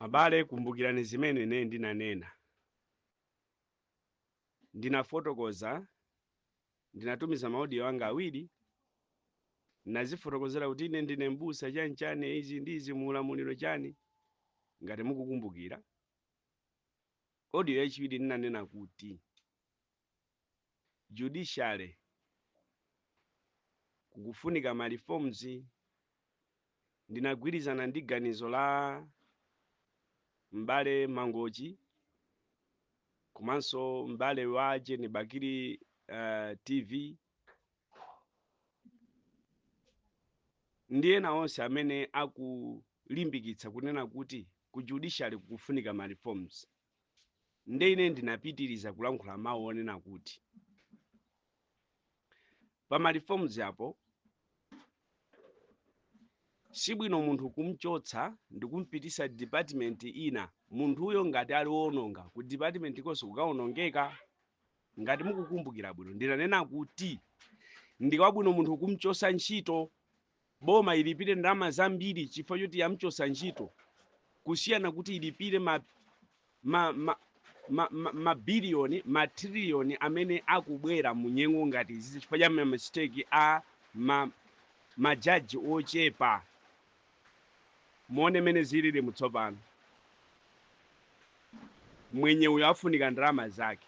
Abale, kumbukirani zimene ine ndinanena. Ndinafotokoza, ndinatumiza ma audio anga awiri, nazifotokozera kuti ine ndine mbusa chanichani, izi ndi izi muulamuliro chani. Ngati mukukumbukira, audio yachiwiri ndinanena kuti judiciary kukufunika ma reforms. Ndinagwirizana ndi ganizo la m'bale Mangochi komanso m'bale wa Jeni Bakili TV ndi ena onse amene akulimbikitsa kunena kuti ku judiciary kukufunika ma reforms. Nde ine ndinapitiriza kulankhula mawu onena kuti pa ma reforms apo sibwino munthu kumchotsa ndikumpitisa department ina, munthuyo ngati ali wononga ku department konso kukaonongeka. Ngati mukukumbukira bwino, ndinanena kuti ndikwabwino munthu kumchosa ntchito, boma ilipire ndalama zambiri chifukwa choti yamchosa ntchito, kusiyana kuti ilipire mabiliyoni, matriliyoni amene akubwera mu nyengo ngati izi chifukwa cha mistake a majaji ochepa. Muone mene zilili mutsopano. Mwenye uyo afunika ndalama zake.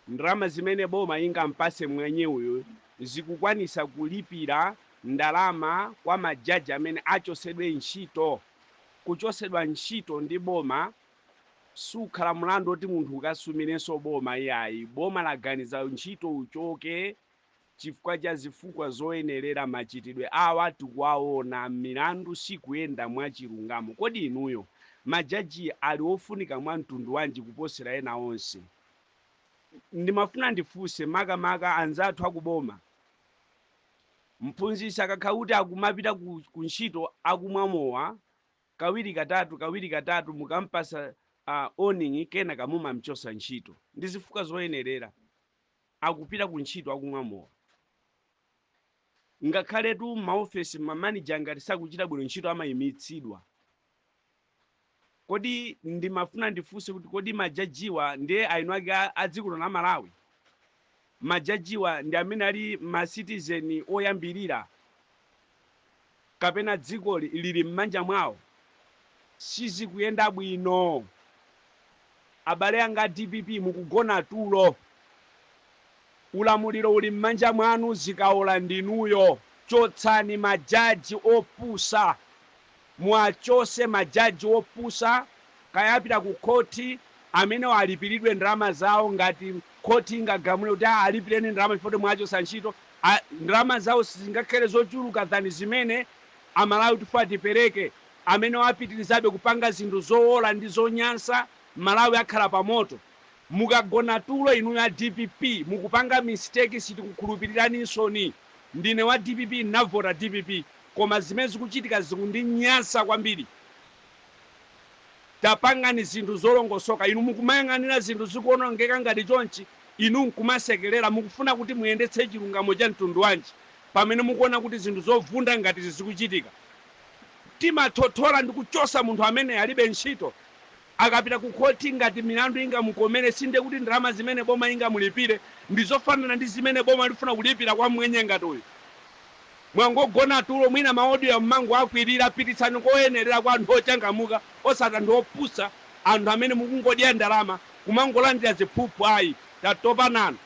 Ndalama zimene boma ingampase mwenye uyo zikukwanisa kulipira ndalama kwa majaji amene achosedwe ntchito. Kuchosedwa ntchito ndi boma sukhala mlandu oti munthu ukasumirenso boma iyayi. Boma laganiza ntchito uchoke chifukwa cha zifukwa zoyenerera. Machitidwe awa tikuwaona, milandu sikuyenda mwachilungamo. Kodi inuyo majaji ali ofunika mwa mtundu wanji kuposera ena onse? Ndimafuna ndifunse makamaka anzathu akuboma, mphunzitsi akakhala kuti akumapita ku ntchito akumwa mowa kawiri katatu, kawiri katatu, mukampasa warning, kenaka mumamchosa ntchito ndi zifukwa zoyenerera. Akupita ku ntchito akumwa mowa. Ngakhaletu maofesi mamanija ngati sakuchita bwino ntchito amayimitsidwa. Kodi ndimafuna ndifunse kuti kodi majajiwa ndiye aino ake a dziko la Malawi? Majajiwa ndi amene ali ma citizen oyambirira, kapena dziko lili m'manja mwawo? Sizikuyenda bwino. Abale anga a DPP, mukugona tulo. Ulamuliro uli m'manja mwanu, zikaola ndinuyo. Chotsani majaji opusa, muwachose majaji opusa. Kayapita ku khoti, amene alipiridwe ndalama zawo. Ngati khoti ingagamule kuti alipireni ndalama chifukwa mwachosa ntchito, ndalama zawo sizingakhale zochuluka than zimene Amalawi tifuna tipereke. Amene wapitirizabe kupanga zinthu zowola ndi zonyansa, Malawi akhala pamoto. Mukagona tulo inuyo a DPP, mukupanga mistake. Sitikukhulupiriraninso. Ndine wa DPP, navota DPP, koma zimene zikuchitika zikundinyansa kwambiri. Tapangani zinthu zolongosoka. Inu mukumayang'anira zinthu zikuonongeka ngati chonchi, inu nkumasekerera. Mukufuna kuti muyendetse chilungamo cha mtundu wanji pamene mukuona kuti zinthu zovunda ngati zikuchitika? Timathothola ndi kuchosa munthu amene alibe ntchito. Akapita ku khoti, ngati milandu ingamukomere, sinde kuti ndalama zimene boma ingamulipire ndi zofanana ndi zimene boma lifuna kulipira kwa mwenye ngati uyu. Mwangogona tulo. Mwina ma audio mmango akwirira. Pititsani koyenerera kwa anthu ochangamuka, osati anthu opusa, anthu amene mukungodya ndalama, kumangolandira ziphuphu. Ayi, tatopa nanu.